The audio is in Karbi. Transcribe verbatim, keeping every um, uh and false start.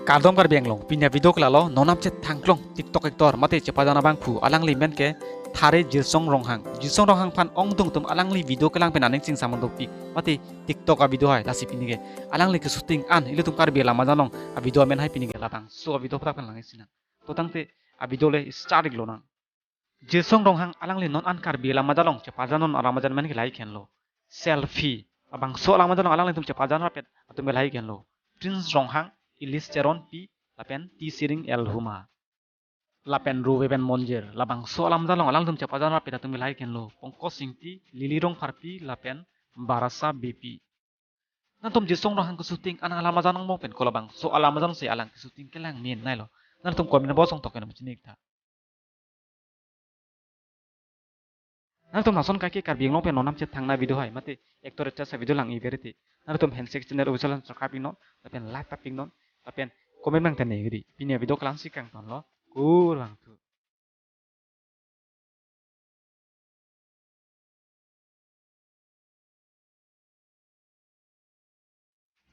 Kardom Karbi Anglong, pini avideo ke lalo, non namchet thangklong TikTok actor mate chepajan abangphu, alangli men ke Thare Jirsong Ronghang. Jirsong Ronghang aphan ongdung atum alangli video kelang pen aning chingsam dopik mate TikTok avideo hai, lasi pini ke alangli ke shooting an ilitum Karbi alam ajan along avideo amen hai, pini ke labangso avideo aphuthak pen langji sinang. To tangte avideo le start ik lonang. Jirsong Ronghang alangli non an Karbi alam ajan along chepajan non alam ajan men ke lahai henlo. Selfie, labangso alam ajan along alanglitum chepajan rapet atum ke lahai henlo. Prince Ronghang, Ilis Teronpi, lapen T Siring L Huma, lapen Ruve pen Monjir, labangso alam ajan along alanglitum chepajan rapet atum ke lahai henlo. Pankaj Ingti, Lily Rongpharpi, lapen Barasa Beypi. Nangtum Jirsong Ronghang ke shooting an alam ajan angbong pen ko, labangso alam ajan si alang ke shooting kelang menei lo. Nangtum comment box along tok pen chini ik tha. Nangtum lason kaike Karbi Anglong pen non namchet thangnat video hai mate actor actress avideo lang-i verite, nangtum Handshake Channel Official an subscribe ik non, lapen like tap ik non, lapen comment bang tene gidi. Pini avideo ke la-ansi kangton lo. Kurvangthu.